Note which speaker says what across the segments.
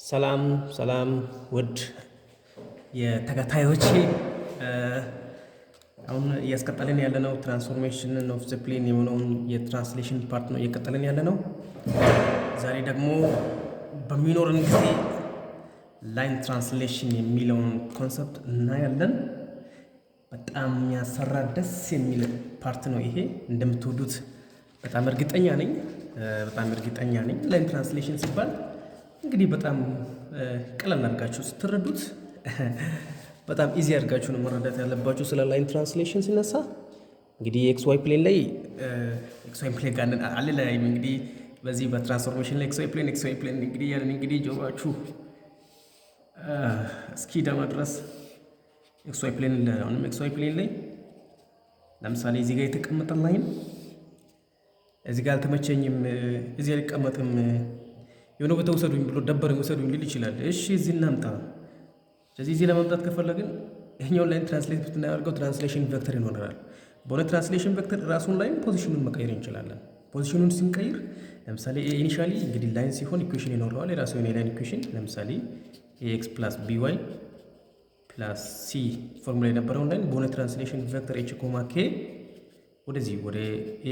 Speaker 1: ሰላም ሰላም ውድ የተከታዮቼ፣ አሁን እያስቀጠልን ያለነው transformation of the plane የሆነውን የ translation part ነው እየቀጠልን ያለ ነው። ዛሬ ደግሞ በሚኖረን ጊዜ line translation የሚለውን concept እናያለን። በጣም የሚያሰራ ደስ የሚል part ነው ይሄ። እንደምትወዱት በጣም እርግጠኛ ነኝ። በጣም እርግጠኛ ነኝ። Line translation ሲባል እንግዲህ በጣም ቀላል አድርጋችሁ ስትረዱት፣ በጣም easy አድርጋችሁ ነው መረዳት ያለባችሁ። ስለ line translation ሲነሳ እንግዲህ xy plane ላይ፣ xy plane ጋር አልለያይም። እንግዲህ በዚህ በ transformation ላይ xy plane፣ xy plane እንግዲህ ያለን እንግዲህ ጆሯችሁ እስኪ ደማ ድረስ xy plane። አሁንም xy plane ላይ ለምሳሌ እዚህ ጋር የተቀመጠ line እዚህ ጋር አልተመቸኝም፣ እዚህ አልቀመጥም፣ የሆነ ቦታ ውሰዱኝ ብሎ ደበረኝ ውሰዱኝ ሊል ይችላል። እሺ እዚህ እናምጣ። ስለዚህ እዚህ ለማምጣት ከፈለግን ይሄኛውን line translate ብናደርገው translation vector ይኖረናል። በሆነ translation vector ራሱን line position ኑን መቀየር እንችላለን። Position ኑን ስንቀይር ለምሳሌ initially እንግዲህ line ሲሆን equation ይኖረዋል፣ የራሱ የሆነ የ line equation። ለምሳሌ ax plus by plus c formula የነበረውን line በሆነ translation vector h comma k ወደዚህ ወደ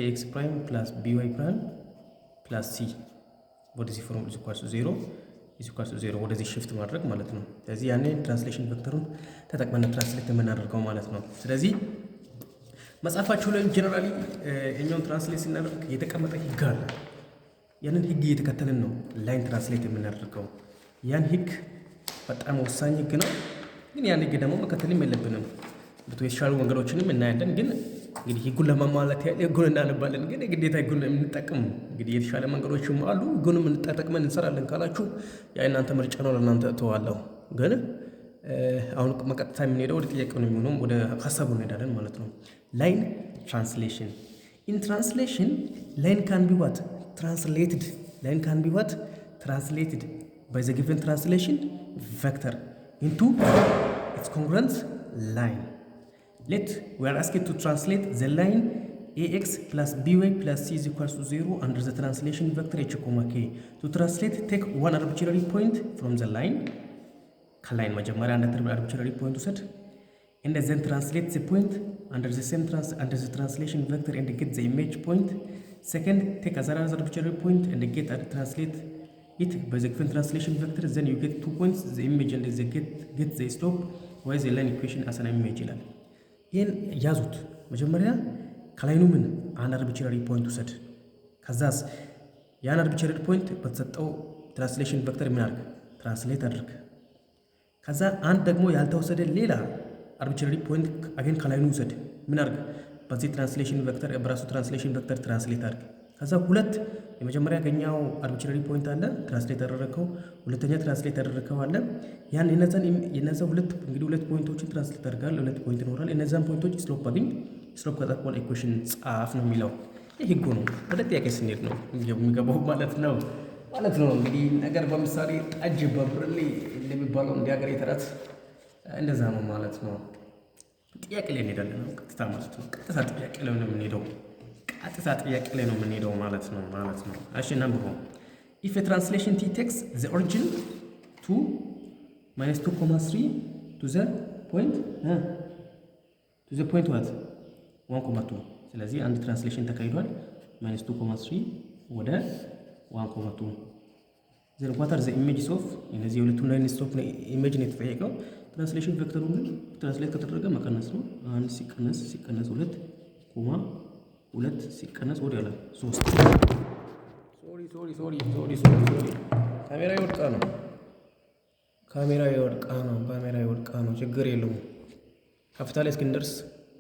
Speaker 1: ax prime plus by prime plus c ወደዚህ form is equals to zero ወደዚህ shift ማድረግ ማለት ነው። ስለዚህ ያኔ translation vector ኡን ተጠቅመን translate የምናደርገው ማለት ነው። ስለዚህ መጽሐፋችሁ ላይ generally የኛውን translate ስናደርግ የተቀመጠ ህግ አለ። ያንን ህግ እየተከተልን ነው line translate የምናደርገው። ያን ህግ በጣም ወሳኝ ህግ ነው፣ ግን ያን ህግ ደግሞ መከተልም የለብንም። የተሻሉ መንገዶችንም እናያለን። ግን እንግዲህ ህጉን ለማሟላት ያህል ህጉን እናነባለን። ግን ግዴታ ህጉን የምንጠቅም እንግዲህ የተሻለ መንገዶችም አሉ። ህጉንም እንጠቅመን እንሰራለን ካላችሁ ያ እናንተ ምርጫ ነው፣ ለእናንተ እተዋለሁ። ግን አሁን መቀጥታ የምንሄደው ወደ ጥያቄው ነው የሚሆነው፣ ወደ ሀሳቡ እንሄዳለን ማለት ነው። Line translation: in translation, line can be what? Translated. Line can be what? Translated by the given translation vector into its congruent line. Let we are asked to translate the line ax plus by plus c is equals to 0 under the translation vector h comma k. To translate, take one arbitrary point from the line. ከ line መጀመሪያ አንድ arbitrary point ውሰድ and then translate the point under the translation vector and get the image point. Second, take another arbitrary point and get and translate it by the given translation vector. Then you get two points, the image and the get the slope with the line equation as an image ይላል። ይህን ያዙት። መጀመሪያ ከ line ኑ ምን አንድ arbitrary point ውሰድ። ከዛስ ያን arbitrary point በተሰጠው translation vector ምን አድርግ? Translate አድርግ። ከዛ አንድ ደግሞ ያልተወሰደ ሌላ arbitrary point again ከ line ኑ ውሰድ። ምን አድርግ? በዚህ translation vector፣ በራሱ translation vector translate አድርግ። ከዛ ሁለት የመጀመሪያ ያገኘኸው arbitrary point አለ፣ translate ያደረግከው፣ ሁለተኛ translate ያደረግከው አለ። ያን የነዛን የነዛ ሁለት እንግዲህ ሁለት point ኦችን translate አድርጋል። ሁለት point ይኖራል። የነዛን point ኦች slope አግኝ። Slope ከጻፍክ በኋላ equation ጻፍ ነው የሚለው። ይህ ህጉ ነው። ወደ ጥያቄ ስንሄድ ነው የሚገባው ማለት ነው። እንግዲህ ነገር በምሳሌ ጠጅ በብርሌ እንደሚባለው እንደ ሀገሬ ተረት እንደዛ ነው ማለት ነው። ጥያቄ ላይ እንሄዳለን ቀጥታ ማለት ነው። ቀጥታ ጥያቄ ላይ ነው የምንሄደው። ቀጥታ ጥያቄ ላይ ነው የምንሄደው ማለት ነው። እሺ እናንብበው። If a translation T takes the origin 2 minus 2 comma 3 to the point what? 1 comma 2። ስለዚህ አንድ translation ተካሂዷል። Minus 2 comma 3 ወደ 1 comma 2። Then what are the images of እነዚህ የሁለቱን line slope image ነው የተጠየቀው። Translation vector ኡ ግን translate ከተደረገ መቀነስ ነው። አንድ ሲቀነስ ሲቀነስ ሁለት comma ሁለት ሲቀነስ ወደ ላይ ሶስት። Sorry, sorry, sorry, sorry, sorry, sorry፣ ካሜራ ይወድቃ ነው። ካሜራ ይወድቃ ነው። ካሜራ ይወድቃ ነው። ችግር የለውም። ከፍታ ላይ እስክንደርስ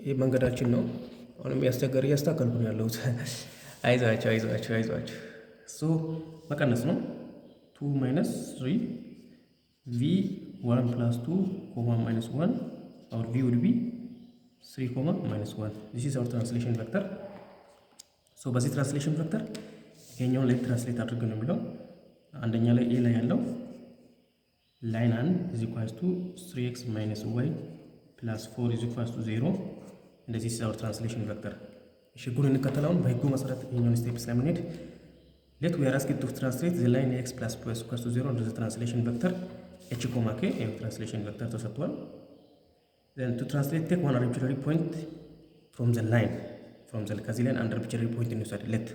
Speaker 1: ይህ መንገዳችን ነው። አሁንም እያስቸገረ እያስተካከልኩ ነው ያለሁት። አይዟችሁ፣ አይዟችሁ፣ አይዟችሁ። እሱ መቀነስ ነው። Two minus three v one plus two comma minus one. Our v would be three comma minus one. This is our translation vector. So በዚህ translation vector ይሄኛውን ላይ translate አድርግ ነው የሚለው። አንደኛ ላይ a ላይ ያለው line አንድ is equals to three x minus y plus four is equals to zero. እንደዚህ is our translation vector። እሺ ህጉን እንከተለውን። በህጉ መሰረት ይሄኛውን step ስለምንሄድ Let we are asked to translate the line x plus y equals to 0 under the translation vector h comma k። ይኸው translation vector ተሰጥቷል። Then to translate, take one arbitrary point from the line, from the ከዚህ line አንድ arbitrary point እንውሰድ። Let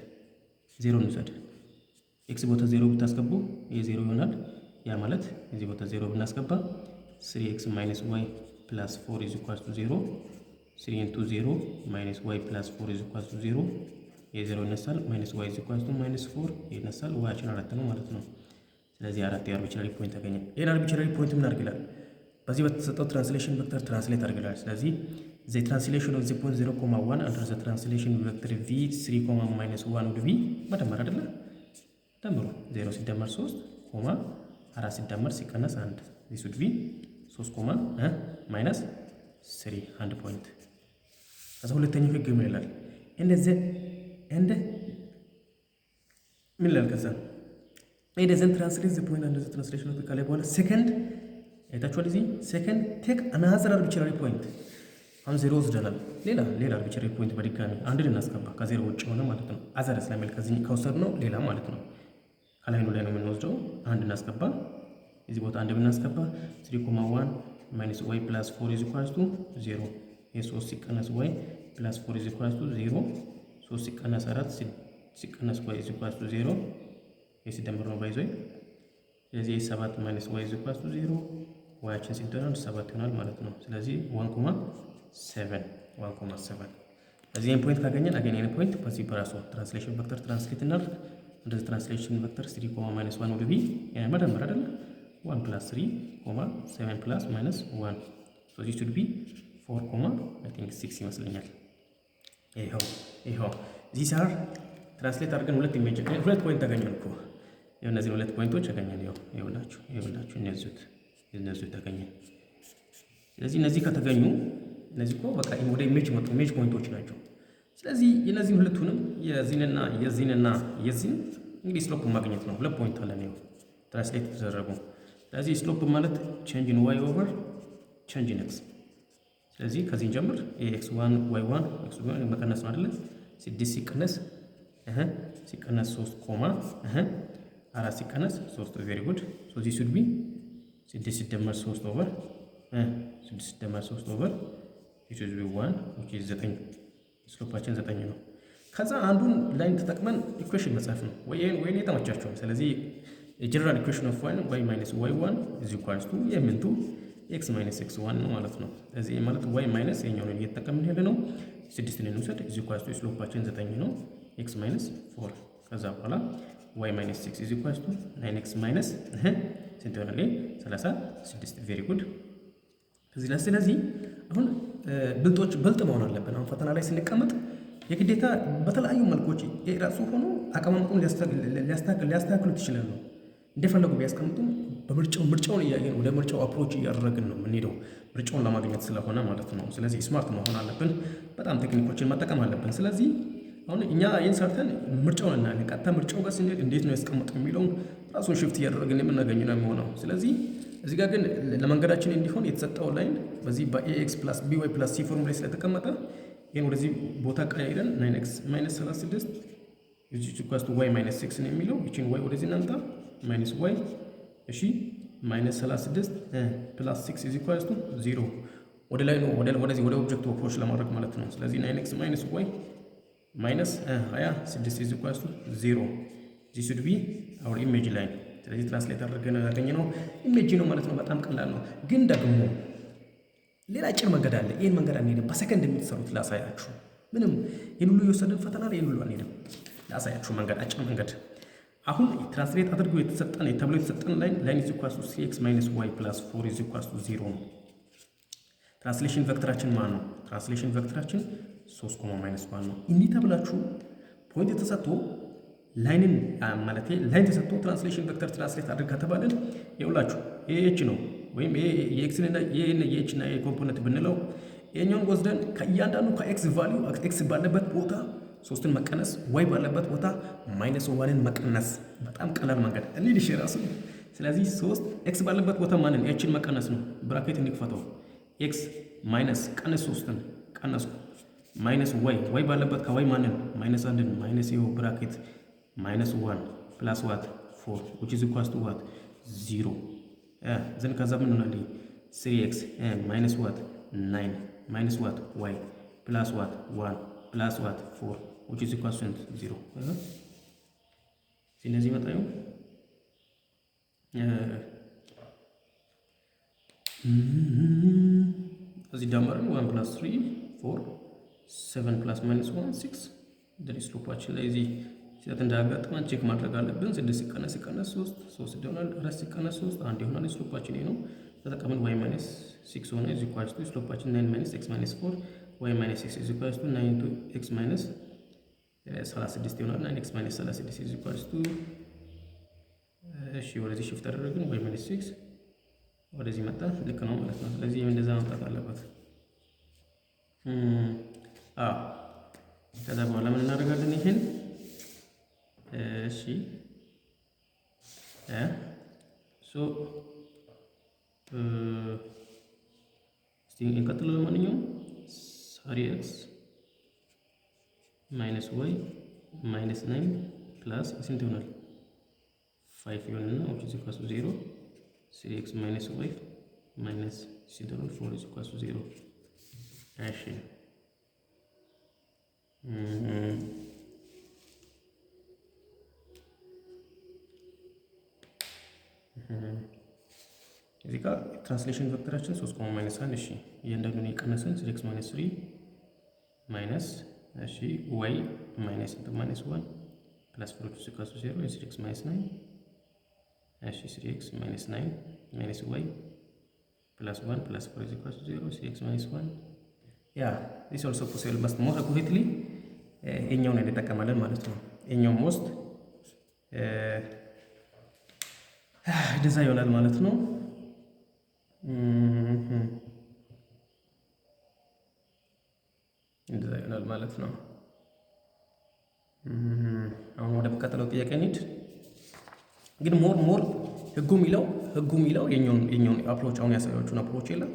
Speaker 1: ዜሮ እንውሰድ። x ቦታ ዜሮ ብታስገቡ ይሄ ዜሮ ይሆናል። ያ ማለት እዚህ ቦታ ዜሮ ብናስገባ three x minus y plus four is equals to 0, three into 0 minus y plus four is equals to 0። የዜሮ ይነሳል፣ minus y is equals to minus four ይነሳል። y ኣችን አራት ነው ማለት ነው። ስለዚህ አራት የ arbitrary point አገኘን። ይህን arbitrary point ምን አድርግላል? በዚህ በተሰጠው translation vector translate አድርግላል። ስለዚህ the translation of the point 0 comma 1 under the translation vector v 3 comma minus 1 would be መደመር አይደለ? ደምሩ። 0 ሲደመር 3 comma አራት ሲደመር ሲቀነስ አንድ፣ this would be 3 comma minus 3፣ አንድ point። ከዛ ሁለተኛው ህግ ምን ይላል? እንደዚህ እንደ ምን ይላል? ከዛ and then translate the point under the translation of ካለ በኋላ ሰከንድ አይታችኋል። እዚህ second, take another arbitrary point። አሁን ዜሮ ወስደናል። ሌላ ሌላ arbitrary point በድጋሚ አንድን እናስገባ፣ ከዜሮ ውጭ የሆነ ማለት ነው። Other ስለሚል ከዚህ ከወሰድነው ሌላ ማለት ነው። ከ line ኑ ላይ ነው የምንወስደው። አንድ እናስገባ። እዚህ ቦታ አንድ ብናስገባ three comma one minus y plus four is equals to 0። የሶስት ሲቀነስ y plus four is equals to 0። ሶስት ሲቀነስ አራት ሲቀነስ y is equals to 0፣ የሲደምር ነው ባይዞ። ስለዚህ ሰባት minus y is equals to 0፣ y ኣችን ሲደመር ሰባት ይሆናል ማለት ነው። ስለዚህ one comma seven, one comma seven። በዚህ point ካገኘን again ይህን point በዚህ በራሱ translation vector translate እናድርግ። እንደዚህ translation vector three comma minus one would be መደመር አይደለ? One plus three comma seven plus minus one, so this would be four comma, I think, six ይመስለኛል። ይኸው ይኸው these are translate አድርገን ሁለት image ሁለት point ተገኘን እኮ። እነዚህን ሁለት point ኦች አገኘን። ይኸው ይኸውላችሁ ይኸውላችሁ እነዚሁት እነዚሁ ተገኘን። ስለዚህ እነዚህ ከተገኙ እነዚህ እኮ በቃ ወደ image መጡ፣ image point ኦች ናቸው። ስለዚህ የነዚህን ሁለቱንም የዚህንና የዚህንና የዚህን እንግዲህ slope ማግኘት ነው። ሁለት point አለን፣ ይኸው translate ተደረጉ። ስለዚህ slope ማለት change in y over change in x። ስለዚህ ከዚህ እንጀምር። x one y one x one መቀነስ ነው አይደለ? ስድስት ሲቀነስ ሲቀነስ ሶስት comma አራት ሲቀነስ ሶስት። Very good. So this should be ስድስት ሲደመር ሶስት over ስድስት ሲደመር ሶስት over, this should be one, which is ዘጠኝ። Slope ኣችን ዘጠኝ ነው። ከዛ አንዱን line ተጠቅመን equation መጻፍ ነው ወይ ወይ የተመቻቸውን። ስለዚህ የ general equation of y y minus y one is equals to m into x minus x one ነው ማለት ነው። ስለዚህ ማለት y minus የኛውን እየተጠቀምን ያለ ነው። ስድስትን እንውሰድ፣ is equals to slope ኣችን ዘጠኝ ነው፣ x minus four። ከዛ በኋላ y minus six is equals to nine x minus ስንት ይሆናል? 36። Very good። ከዚህ ላይ ስለዚህ አሁን ብልጦች ብልጥ መሆን አለብን። አሁን ፈተና ላይ ስንቀመጥ የግዴታ በተለያዩ መልኮች የራሱ ሆኖ አቀማመጡን ሊያስተካክሉት ይችላሉ። እንደፈለጉ ቢያስቀምጡም በምርጫው ምርጫውን እያየን ወደ ምርጫው approach እያደረግን ነው የምንሄደው፣ ምርጫውን ለማግኘት ስለሆነ ማለት ነው። ስለዚህ smart መሆን አለብን። በጣም ቴክኒኮችን መጠቀም አለብን። ስለዚህ አሁን እኛ ይህን ሰርተን ምርጫውን እናያለን። ቀጥታ ምርጫው ጋር ስንሄድ እንዴት ነው ያስቀመጠው የሚለውን ራሱን shift እያደረግን የምናገኝ ነው የሚሆነው። ስለዚህ እዚህ ጋር ግን ለመንገዳችን እንዲሆን የተሰጠው line በዚህ በ ax plus by plus c form ላይ ስለተቀመጠ ይህን ወደዚህ ቦታ ቀይረን nine x minus 36 equals to y minus six ነው የሚለው። ይችን y ወደዚህ እናምጣ፣ minus y፣ እሺ፣ minus 36 plus six is equals to 0። ወደ ላይ ነው ወደዚህ ወደ object ኡ approach ለማድረግ ማለት ነው። ስለዚህ nine x minus y minus 26 is equals to 0። This would be our image line። ስለዚህ translate አድርገን ያገኘነው image ነው ማለት ነው። በጣም ቀላል ነው። ግን ደግሞ ሌላ አጭር መንገድ አለ። ይህን መንገድ አንሄድም። በሰከንድ የምትሰሩት ላሳያችሁ። ምንም ይህን ሁሉ የወሰድን ፈተና ላይ ይህን ሁሉ አንሄድም። ላሳያችሁ መንገድ፣ አጭር መንገድ። አሁን translate አድርጎ የተሰጠን ተብሎ የተሰጠን line line is equals to three x minus y plus four is equals to 0 ነው። Translation vector ኣችን ማን ነው? Translation vector ኣችን 3 comma minus one ነው። እንዲህ ተብላችሁ point ተሰጥቶ line ን ማለት line ተሰጥቶ translation vector translate አድርግ ከተባለን ይኸውላችሁ h ነው ወይም የኤክስን እና የኤች እና የ component ብንለው ይሄኛውን ወስደን ከእያንዳንዱ ከ x value x ባለበት ቦታ ሶስትን መቀነስ፣ y ባለበት ቦታ minus one ን መቀነስ። በጣም ቀላል መንገድ እንሂድ ራሱ። ስለዚህ ሶስት x ባለበት ቦታ ማንን h ን መቀነስ ነው። Bracket እንክፈተው። X minus ቀንስ ሶስትን ቀነስኩ፣ minus y y ባለበት ከ y ማንን minus አንድን minus ይኸው bracket Minus one plus what? Four, which is equals to what? Zero. Then ከዛ ምን ሆናል? Three x minus what? Nine minus what? Y plus what? One plus what? Four, which is equals to zero። እነዚህ መጣ ይሁን። እዚህ ደመርን one plus three four, seven plus minus one six። እንደዚህ slope ኣችን ላይ እዚህ ስህተት እንዳያጋጥመን check ማድረግ አለብን። ስድስት ሲቀነስ ሲቀነስ ሶስት ሶስት ይሆናል። አራት ሲቀነስ ሶስት አንድ ይሆናል። Slope ኣችን ይሄ ነው። ተጠቀምን y minus six ሆነ is equals to slope ኣችን nine minus x minus four, y minus six is equals to nine to x minus 36 ይሆናል። Nine x minus 36 is equals to እሺ፣ ወደዚህ shift አደረግን፣ y minus six ወደዚህ መጣ። ልክ ነው ማለት ነው። ስለዚህ እንደዛ መምጣት አለበት። አዎ፣ ከዛ በኋላ ምን እናደርጋለን? ይሄን እሺ so እስቲ እንቀጥለው። ለማንኛውም three x minus y minus nine plus ስንት ይሆናል? Five ይሆንና which is equals to zero. Three x minus five minus ስንት ይሆናል? Four is equals to zero። እሺ፣ እዚህ ጋር translation vector ኣችን 3 comma minus 1። እሺ፣ እያንዳንዱን የቀነስን three x minus 3 minus እሺ y minus into minus 1 plus 4 is equals to 0, three x minus 9፣ እሺ፣ three x minus 9 minus y plus 1 plus 4 is equals to 0, three x minus 1. Yeah, this also possible, but more accurately ይሄኛውን እንጠቀማለን ማለት ነው። ይሄኛው most እንደዛ ይሆናል ማለት ነው። እንደዛ ይሆናል ማለት ነው። አሁን ወደሚቀጥለው ጥያቄ እንሂድ። ግን more ህጉ የሚለው የኛውን approach አሁን ያሳያችሁን approach የለም፣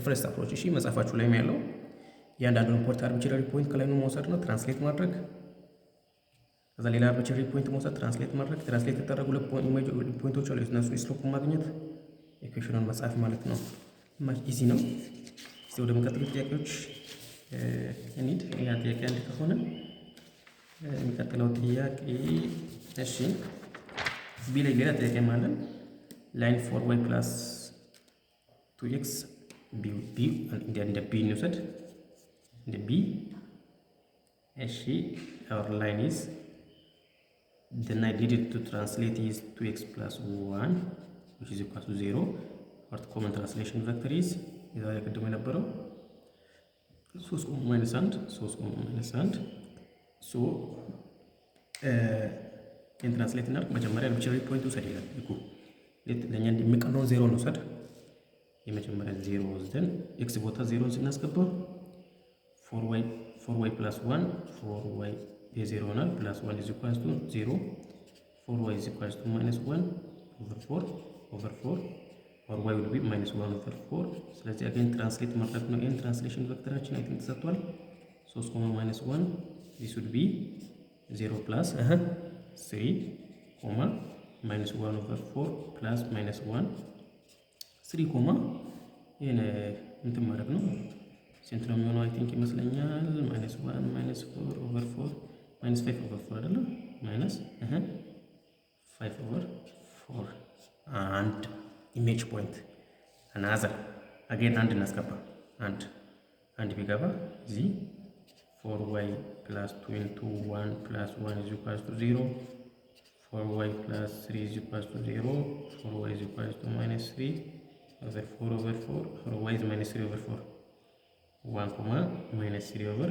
Speaker 1: first approach። እሺ፣ መጽሐፋችሁ ላይም ያለው እያንዳንዱን point arbitrary point ከ line ኑ መውሰድ ነው፣ translate ማድረግ፣ ከዛ ሌላ arbitrary point መውሰድ፣ translate ማድረግ፣ translate የተደረጉ point ኦች አሉ፣ እነሱ slope ማግኘት፣ equation ኑን መጻፍ ማለት ነው። Easy ነው። እስቲ ወደ ሚቀጥሉት ጥያቄዎች እንሂድ። ያ ጥያቄ አንድ ከሆነ የሚቀጥለው ጥያቄ እሺ፣ b ላይ ሌላ ጥያቄ አለን። Line four y plus two x b እንደ b እንውሰድ፣ እንደ b። እሺ፣ our line is, the line needed to translate is 2x plus 1, which is equal to 0. Our common translation vector is የዛሬ ቅድም የነበረው 3 comma minus 1, 3 comma minus 1። So ይህን translate እናድርግ። መጀመሪያ arbitrary point ውሰድ ይላል ህጉ። ለእኛ የሚቀለውን ዜሮ እንውሰድ። የመጀመሪያ ዜሮ ወስደን x ቦታ ዜሮን ስናስገባ four y plus one, four y የዜሮ ይሆናል plus one is equals to zero, four y is equals to minus one over four over four, or y will be minus one over four። ስለዚህ again translate ማድረግ ነው። ይህን translation vector ኣችን I think ተሰጥቷል። ሶስት comma minus one, this would be zero plus three comma minus one over four plus minus one, three comma ይህን እንትን ማድረግ ነው። ስንት ነው የሚሆነው? I think ይመስለኛል minus one minus four over four, minus five over four አይደለም? Minus five over four አንድ image point። Another again አንድ እናስገባ። አንድ አንድ ቢገባ እዚህ four y plus two into one plus one is equals to zero, four y plus three is equals to zero, four y is equals to minus three over four over four, or y is minus three over four, one comma minus three over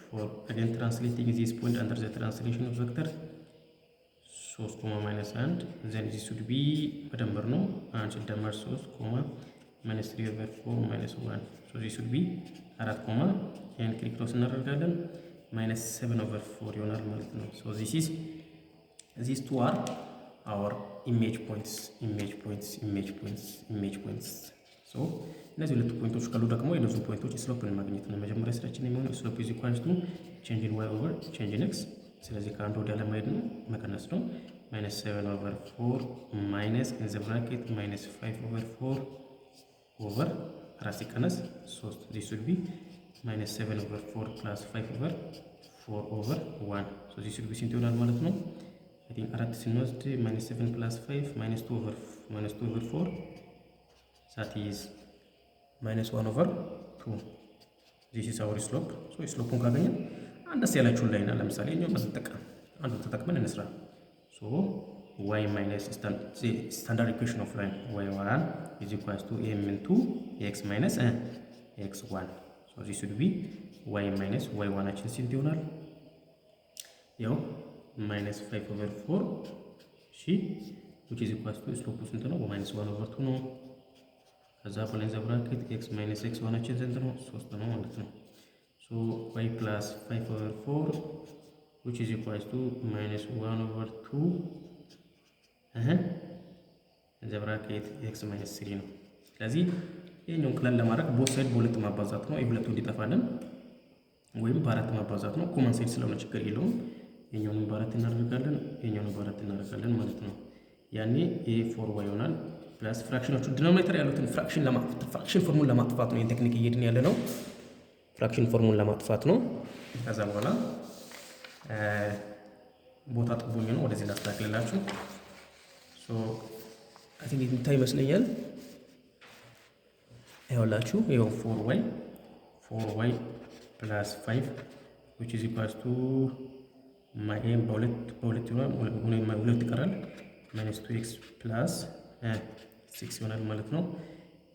Speaker 1: four. Again, translating this point under the translation of vector ሶስት comma minus አንድ, then this would be መደመር ነው። አንድ ሲደመር ሶስት comma minus three over four minus one, so this would be አራት comma ይህን criss cross እናደርጋለን minus seven over four ይሆናል ማለት ነው። So this is, these two are our image points, image points, image points, image points። So እነዚህ ሁለቱ point ኦች ካሉ ደግሞ የእነዚህን point ኦች slope ን ማግኘት ነው መጀመሪያ ስራችን የሚሆነው። Slope is equals to change in y over change in x. ስለዚህ ከአንድ ወዲያ ለማሄድ ነው መቀነስ ነው። Minus seven over four minus in the bracket minus five over four over አራት ሲቀነስ ሶስት። This would be minus seven over four plus five over four over one. So this would be ስንት ይሆናል ማለት ነው? I think አራት ስንወስድ minus seven plus five, minus two over four, that is minus one over two. This is our slope. So slope ኡን ካገኘን አንድ ደስ ያላችሁን line ለምሳሌ እኛው በስንጠቀም አንዱን ተጠቅመን እንስራ። So y minus, standard equation of line, y one is equals to m into x minus x one. So this would be y minus y one ኣችን ስንት ይሆናል? ያው minus five over four እሺ which is equals to slope ኡ ስንት ነው? Minus one over two ነው። ከዛ በኋላ in the bracket x minus x one ኣችን ስንት ነው? ሶስት ነው ማለት ነው። So y plus five over four which is equals to minus one over two the bracket x minus three ነው። ስለዚህ ይህኛውን ክለን ለማድረግ both side በሁለት ማባዛት ነው። የሁለቱ እንዲጠፋልን ወይም በአራት ማባዛት ነው። Common side ስለሆነ ችግር የለውም። የኛውንም በአራት እናደርጋለን፣ የኛውንም በአራት እናደርጋለን ማለት ነው። ያኔ ይሄ four y ይሆናል plus fraction ኦቹ denominator ያሉትን fraction form ኡን ለማጥፋት ነው። ይህን technique እየሄድን ያለ ነው። Fraction form ኡን ለማጥፋት ነው። ከዛ በኋላ ቦታ ጥቦኝ ነው ወደዚህ ላስተካክልላችሁ። So I think የሚታይ ይመስለኛል። ይኸውላችሁ ይኸው four y plus five which is equals to ይሄም በሁለት በሁለት ይሆናል፣ ሁለት ይቀራል። Minus two x plus six ይሆናል ማለት ነው።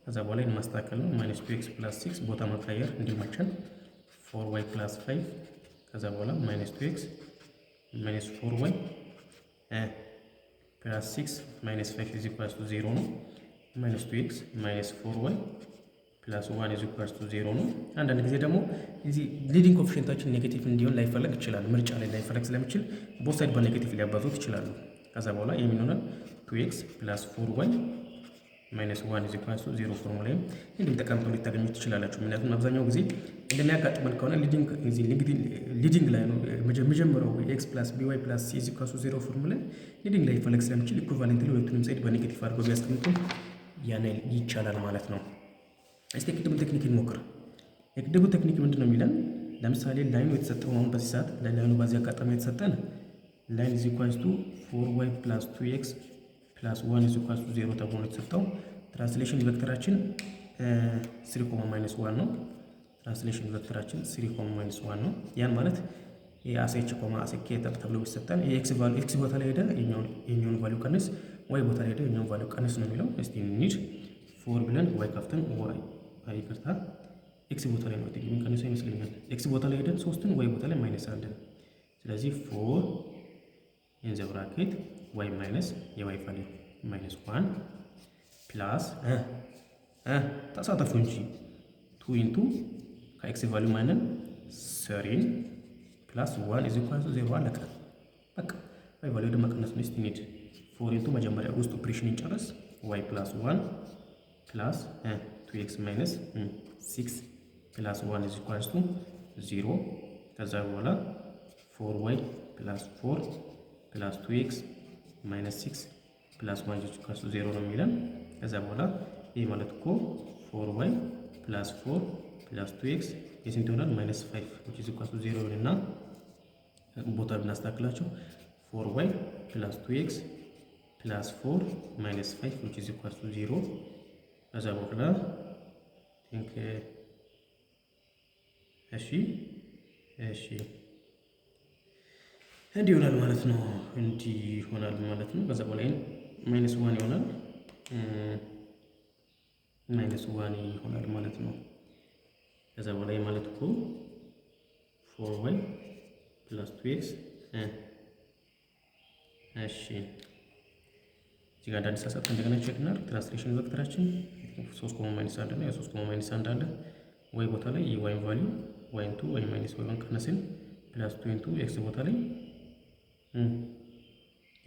Speaker 1: ከዛ በኋላ ይህን ማስተካከል ነው። Minus two x plus six ቦታ መቀየር እንዲመቸን four y plus five ከዛ በኋላ minus two x minus four y plus six minus five is equals to zero ነው። Minus two x minus four y plus one is equals to zero ነው። አንዳንድ ጊዜ ደግሞ እዚህ leading coefficient ኣችን negative እንዲሆን ላይፈለግ ይችላል። ምርጫ ላይ ላይፈለግ ስለሚችል both side በ negative ሊያባዙት ይችላሉ። ከዛ በኋላ የምን ይሆናል? Two x plus four y minus one is equals to zero form ላይም እንዲሁም ተቀምጦ ልታገኙት ትችላላችሁ። ምክንያቱም አብዛኛው ጊዜ እንደሚያጋጥመን ከሆነ leading ላይ ነው መጀመሪያው x plus b y plus c is equals to zero form ላይ leading ላይ ይፈለግ ስለሚችል equivalent ሁለቱንም side በ negative አድርገው ቢያስቀምጡ ያን ይቻላል ማለት ነው። እስቲ የቅድሙ technique እንሞክር። የቅድሙ technique ምንድን ነው የሚለን? ለምሳሌ line ኡ የተሰጠው አሁን በዚህ ሰዓት line ኡ በዚህ አጋጣሚ የተሰጠን line is equals to four y plus two x plus one is equals to zero ተብሎ ነው የተሰጠው። Translation vector ኣችን three comma minus one ነው። Translation vector ኣችን three comma minus one ነው። ያን ማለት የ as h comma as k ተብሎ ቢሰጠን የ x value x ቦታ ላይ ሄደ የኛውን value ቀንስ፣ y ቦታ ላይ ሄደ የኛውን value ቀንስ ነው የሚለው። እስቲ እንሂድ። Four ብለን y ከፍተን y ይቅርታ x ቦታ ላይ ነው የሚቀንሰው ይመስለኛል። x ቦታ ላይ ሄደን ሶስትን y ቦታ ላይ minus አንድን። ስለዚህ four in the bracket y minus የ y value minus one plus ተሳተፉ እንጂ two into ከ x value ማንን three ን plus one is equal to zero። አለቀ። በቃ y value ደግሞ መቀነስ ነው። እስቲ እንሂድ። Four into መጀመሪያ ውስጥ ኦፕሬሽን እንጨርስ። Y plus one plus two x minus six plus one is equals to zero። ከዛ በኋላ four y plus four plus two x minus six plus one is equals to zero ነው የሚለን። ከዛ በኋላ ይህ ማለት እኮ four y plus four plus two x የስንት ይሆናል? Minus five which is equals to zero ይሆንና ቦታ ብናስተካክላቸው four y plus two x plus four minus five which is equals to zero። ከዛ በኋላ think እሺ እንዲህ ይሆናል ማለት ነው። እንዲህ ይሆናል ማለት ነው። ከዛ በኋላ minus one ይሆናል፣ minus one ይሆናል ማለት ነው። ከዛ በኋላ ማለት እኮ four y plus two x እሺ እዚህ ጋር አንዳንድ ሳሳት እንደገና check እናድርግ። Translation vector ኣችን ሶስት comma minus አንድ ነው። የሶስት comma minus አንድ አለ። Y ቦታ ላይ የ y ን value y into y minus y one ቀነስን plus two into x ቦታ ላይ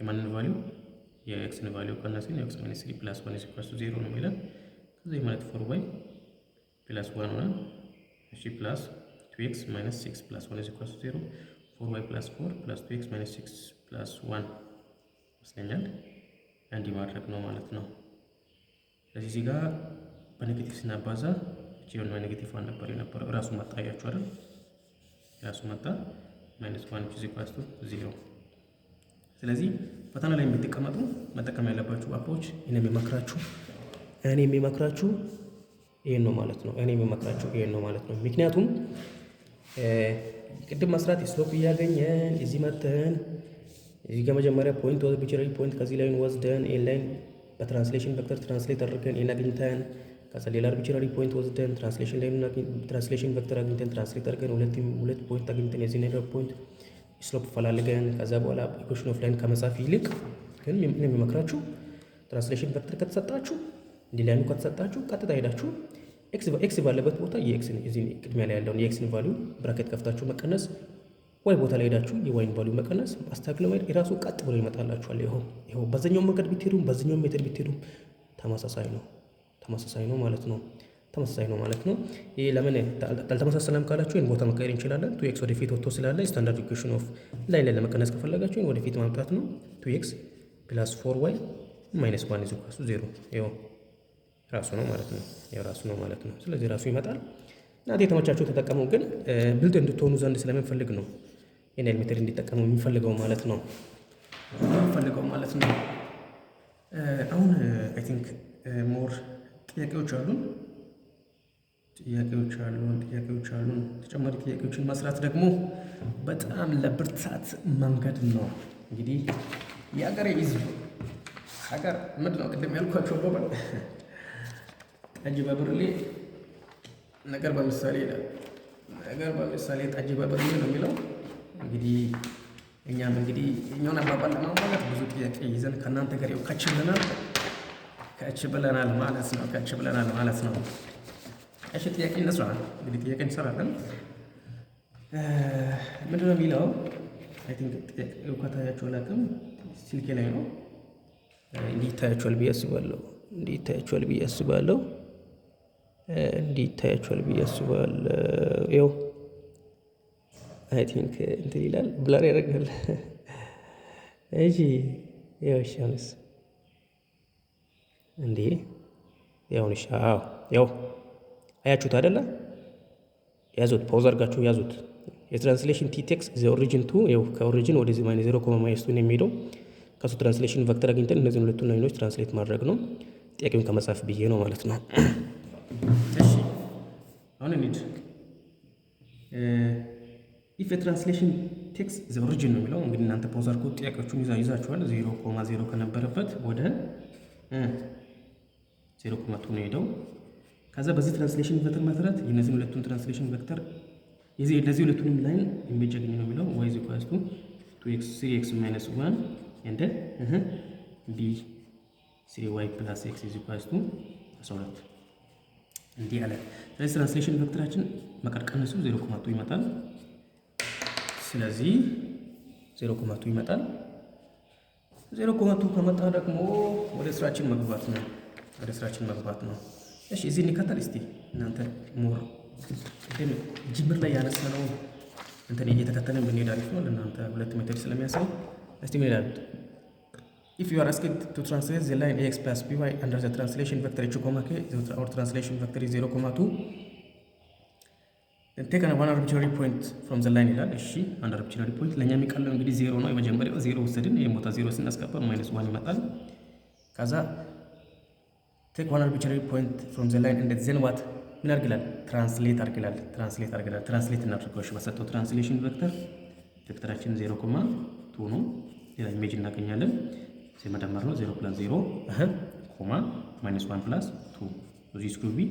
Speaker 1: የማንን value የ x ን value ቀነስን x minus three plus one is equals to zero ነው የሚለን። ከዚህ ማለት four y plus one ሆነ። እሺ plus two x minus six plus one is equals to zero. 4 y plus 4 plus 2 x minus 6 plus 1 ይመስለኛል። እንዲህ ማድረግ ነው ማለት ነው። ስለዚህ እዚህ ጋር በ negative ስናባዛ እቺ የሆነ negative one ነበር የነበረው፣ እራሱ መጣ። አያችሁ አይደል? ራሱ መጣ፣ minus 1 is equals to 0። ስለዚህ ፈተና ላይ የምትቀመጡ መጠቀም ያለባችሁ approach እኔ የሚመክራችሁ ይሄን ነው ማለት ነው። እኔ የሚመክራችሁ ይሄን ነው ማለት ነው። ምክንያቱም ቅድም መስራት slope እያገኘን እዚህ መተን እዚህ ጋር መጀመሪያ point arbitrary point ከዚህ line ወስደን ይሄን line በ translation vector translate አድርገን ይሄን አግኝተን፣ ከዛ ሌላ arbitrary point ወስደን translation line translation vector አግኝተን translate አድርገን ሁለት point አግኝተን የዚህን ነገር point slope ፈላልገን ከዛ በኋላ equation of line ከመጻፍ ይልቅ ግን እኔ የሚመክራችሁ translation vector ከተሰጣችሁ፣ እንዲህ line ኑ ከተሰጣችሁ፣ ቀጥታ ሄዳችሁ x ባለበት ቦታ የ x ን እዚህ ቅድሚያ ላይ ያለውን የ x ን value bracket ከፍታችሁ መቀነስ፣ y ቦታ ላይ ሄዳችሁ የ y ን value መቀነስ፣ አስተካክሎ መሄድ የራሱ ቀጥ ብሎ ይመጣላችኋል። ይኸው በዛኛው መንገድ ብትሄዱም በዚኛው method ብትሄዱም ተመሳሳይ ነው፣ ተመሳሳይ ነው ማለት ነው። ተመሳሳይ ነው ማለት ነው። ይሄ ለምን አልተመሳሰለም ካላችሁ ይህን ቦታ መቀየር እንችላለን። 2 x ወደፊት ወጥቶ ስላለ standard equation of line ላይ ለመቀነስ ከፈለጋችሁ ይህን ወደፊት ማምጣት ነው። 2 x plus 4 y minus 1 is equals to 0። ይኸው ራሱ ነው ማለት ነው። ይኸው ራሱ ነው ማለት ነው። ስለዚህ ራሱ ይመጣል። እናንተ የተመቻችሁ ተጠቀሙ። ግን ብልጥ እንድትሆኑ ዘንድ ስለምንፈልግ ነው ይህን method እንዲጠቀሙ የሚፈልገው ማለት ነው። አሁን I think more ጥያቄዎች አሉን፣ ጥያቄዎች አሉን፣ ጥያቄዎች አሉን። ተጨማሪ ጥያቄዎችን መስራት ደግሞ በጣም ለብርታት መንገድ ነው። እንግዲህ የሀገሬ ሕዝብ ሀገር ምንድን ነው ቅድም ያልኳቸው አባባል፣ ጠጅ በብርሌ ነገር በምሳሌ ይላል። ነገር በምሳሌ ጠጅ በብርሌ ነው የሚለው። እንግዲህ እኛም እንግዲህ እኛውን አባባል ለማሟላት ብዙ ጥያቄ ይዘን ከእናንተ ጋር ይኸው ከች ብለናል፣ ከች ብለናል ማለት ነው። ከች ብለናል ማለት ነው። እሺ፣ ጥያቄ እንስራ። እንግዲህ ጥያቄ እንሰራለን። ምንድን ነው የሚለው? I think ጥያቄው ከታያችሁ አላውቅም፣ ስልኬ ላይ ነው። እንዲህ ይታያችኋል ብዬ አስባለሁ። እንዲህ ይታያችኋል ብዬ አስባለሁ። እንዲህ ይታያችኋል ብዬ አስባለሁ። ይኸው I think እንትን ይላል፣ blur ያደርጋል። እሺ፣ ያው እሺ፣ አሁንስ እንዴ ያው እሺ፣ አዎ፣ ያው አያችሁት አይደለ? ያዙት፣ pause አድርጋችሁ ያዙት። የ translation T takes the origin to ያው ከ origin ወደዚህ minus 0 comma minus 2 የሚሄደው ከሱ translation vector አግኝተን እነዚህን ሁለቱን line ኖች translate ማድረግ ነው። ጥያቄውን ከመጻፍ ብዬ ነው ማለት ነው። እሺ፣ አሁን እንሂድ። If translation takes the origin ነው የሚለው። እንግዲህ እናንተ pause አድርጎ ጥያቄዎቹን ይዛችኋል። 0 comma 0 ከነበረበት ወደ 0 comma 2 ነው ሄደው። ከዛ በዚህ translation vector መሰረት የነዚህን ሁለቱን translation vector የዚህ ለዚህ ሁለቱንም line image አግኝ ነው የሚለው። y is equals to 2 x 3 x minus 1 and b 3 y plus x is equals to 12 እንዲህ አለ። ስለዚህ translation vector ኣችን መቀነሱ 0 comma 2 ይመጣል። ስለዚህ 0 comma 2 ይመጣል። 0 comma 2 ከመጣ ደግሞ ወደ ስራችን መግባት ነው። ወደ ስራችን መግባት ነው። እሺ፣ እዚህ እንከተል እስቲ። እናንተ more ቅድም ጅምር ላይ ያነሳነው እንትን እየተከተለን ብንሄድ አሪፍ ነው። ለእናንተ ሁለት method ስለሚያሳይ እስቲ ምን ይላል? If you are asked to translate the line ax plus by under the translation vector h comma k, our translation vector is 0 comma 2, then take one arbitrary point from the line ይላል። እሺ፣ አንድ arbitrary point ለእኛ የሚቀለው እንግዲህ ዜሮ ነው። የመጀመሪያው ዜሮ ወሰድን። ይህም ቦታ ዜሮ ስናስገባ minus 1 ይመጣል። ከዛ take one arbitrary point from the line and then what? ምን አድርግላል? Translate አድርግላል። Translate አድርግላል። Translate እናድርገው። እሺ፣ በሰጠው translation vector vector ኣችን 0 comma 2 ነው። ሌላ image እናገኛለን። መደመር ነው። 0 plus 0 comma minus 1 plus 2, this could be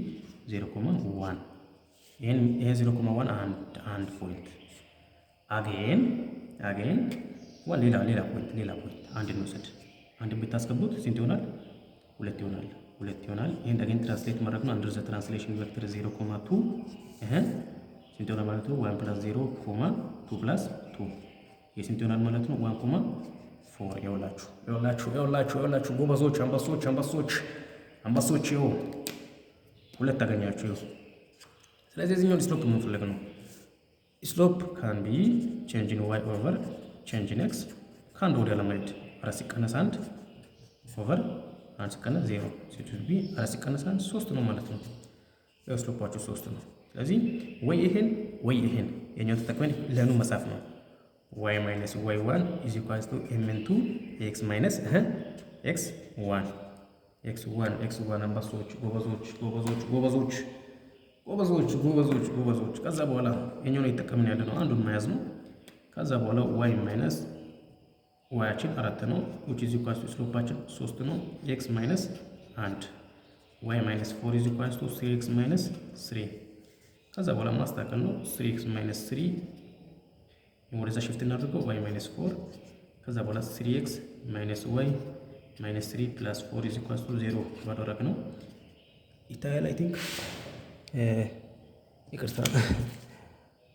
Speaker 1: 0 comma 1። ይሄን ይሄ 0 comma 1 አንድ point፣ again one ሌላ point፣ ሌላ point አንድ እንውሰድ። አንድ ብታስገቡት ስንት ይሆናል? ሁለት ይሆናል። ሁለት ይሆናል። ይሄን again translate ማድረግ ነው። Under the translation vector 0 comma 2 እህ ስንት ይሆናል ማለት ነው? 1 plus 0 comma 2 plus 2 ይሄ ስንት ይሆናል ማለት ነው? 1 comma 4። ይኸውላችሁ፣ ይኸውላችሁ፣ ይኸውላችሁ፣ ይኸውላችሁ ጎበዞች፣ አንበሶች፣ አንበሶች፣ አንበሶች፣ ይኸው ሁለት ታገኛችሁ። ይኸው ስለዚህ የዚህኛውን slope የምንፈልግ ነው። Slope can be change in y over change in x። ከአንድ ወዲያ ለማሄድ አራት ሲቀነስ አንድ over አንድ ሲቀነስ ዜሮ be አራት ሲቀነስ አንድ ሶስት ነው ማለት ነው። Slope ኣችሁ ሶስት ነው። ስለዚህ ወይ ይሄን ወይ ይሄን የኛው ተጠቅመን line ኑ መጻፍ ነው። y minus y one is equals to m into x minus x one x one x one። አንበሶች፣ ጎበዞች፣ ጎበዞች፣ ጎበዞች፣ ጎበዞች፣ ጎበዞች፣ ጎበዞች። ከዛ በኋላ የኛው ነው የተጠቀምን ያለ ነው፣ አንዱን መያዝ ነው። ከዛ በኋላ y minus y ኣችን አራት ነው፣ which is equals to slope ኣችን ሶስት ነው። x minus አንድ፣ y minus four is equals to three x minus three። ከዛ በኋላ ማስተካከል ነው። Three x minus three ወደዛ shift እናድርገው፣ y minus four። ከዛ በኋላ three x minus y minus three plus four is equals to zero ባደረግ ነው ይታያል። I think ይቅርታ፣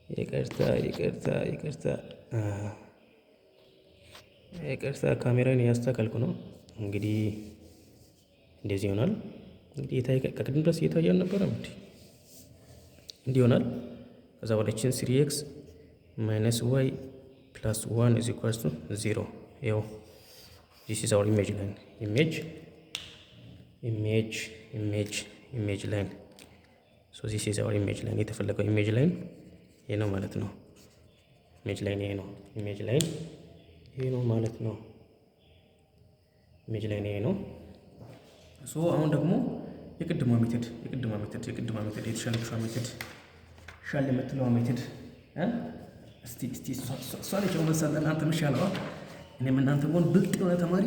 Speaker 1: ይቅርታ፣ ይቅርታ፣ ይቅርታ፣ ይቅርታ፣ ካሜራን እያስተካከልኩ ነው። እንግዲህ እንደዚህ ይሆናል። እንግዲህ የታየ ከቅድም ድረስ እየታየ አልነበረም። እንዲህ እንዲህ ይሆናል። ከዛ በኋላ ይችን three x minus y plus one is equals to zero። ይኸው this is our image line, image image image image line. So this is our image line። የተፈለገው image line ይሄ ነው ማለት ነው። Image line ይሄ ነው። Image line ይሄ ነው ማለት ነው። Image line ይሄ ነው። So አሁን ደግሞ የቅድሟ method የቅድሟ method የቅድሟ method፣ የተሻለችዋ method፣ ሻል የምትለዋ method፣ እስቲ እስቲ እሷ ነች መሰል እናንተ ምሻለዋ። እኔም እናንተ ብሆን ብልጥ የሆነ ተማሪ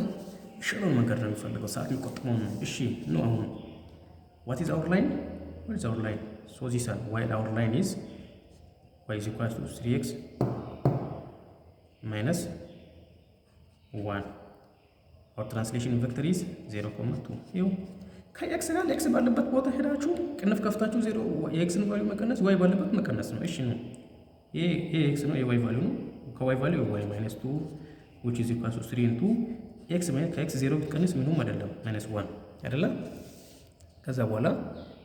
Speaker 1: ሻለውን መንገድ ነው የሚፈልገው፣ ሰዓት የሚቆጥበው ነው። እሺ ነው። አሁን what is our line? What is our line? So this one, while our line is y is equals to three x minus one, our translation vector is 0,2። ይኸው ከ x ጋር x ባለበት ቦታ ሄዳችሁ ቅንፍ ከፍታችሁ ዜሮ የ x ን value መቀነስ፣ y ባለበት መቀነስ ነው። እሺ ነው። ይሄ x ነው፣ የ y value ነው። ከ y value y minus two which is equals to three into x minus ከ x ዜሮ ብትቀንስ ምንም አይደለም፣ minus one አይደለም። ከዛ በኋላ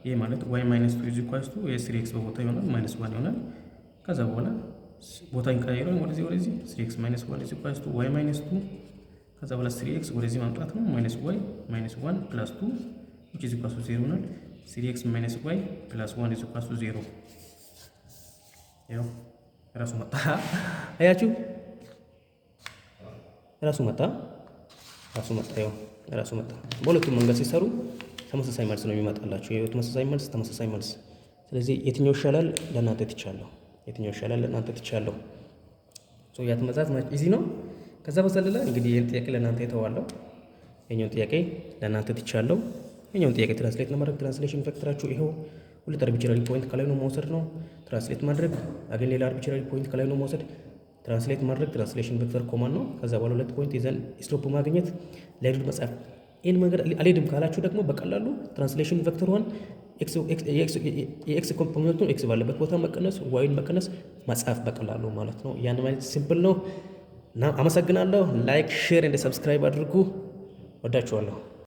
Speaker 1: ይሄ ማለት y minus two is equals to የ three x በቦታ ይሆናል minus one ይሆናል። ከዛ በኋላ ቦታ እንቀይረው ወደዚህ ወደዚህ፣ three x minus one is equals to y minus two። ከዛ በኋላ three x ወደዚህ ማምጣት ነው፣ minus y minus one plus two which is equals to zero ይሆናል። Three x minus y plus one is equals to zero። ያው ራሱ መጣ። አያችሁ፣ ራሱ መጣ፣ ራሱ መጣ። ያው ራሱ መጣ። በሁለቱም መንገድ ሲሰሩ ተመሳሳይ መልስ ነው የሚመጣላችሁ። ይኸው ተመሳሳይ መልስ፣ ተመሳሳይ መልስ። ስለዚህ የትኛው ይሻላል ለእናንተ ትቻለሁ። የትኛው ይሻላል ለእናንተ ትቻለሁ። So ያትመዛት easy ነው። ከዛ በዘለለ እንግዲህ ይህን ጥያቄ ለእናንተ የተዋለው፣ የኛውን ጥያቄ ለእናንተ ትቻለሁ። የኛውን ጥያቄ translate ለማድረግ translation vector ኣችሁ ይኸው፣ ሁለት arbitrary point ከ line ኑ መውሰድ ነው። Translate ማድረግ፣ again ሌላ arbitrary point ከ line ኑ መውሰድ፣ translate ማድረግ፣ translation vector common ነው። ከዛ በኋላ ሁለት point ይዘን slope ማግኘት፣ line ኑን መጻፍ። ይህን መንገድ አልሄድም ካላችሁ ደግሞ በቀላሉ translation vector ሯን የ x component ኡን x ባለበት ቦታ መቀነስ፣ y ን መቀነስ፣ መጻፍ በቀላሉ ማለት ነው። ያን ማለት simple ነው። እና አመሰግናለሁ። Like፣ share and subscribe አድርጉ። ወዳችኋለሁ።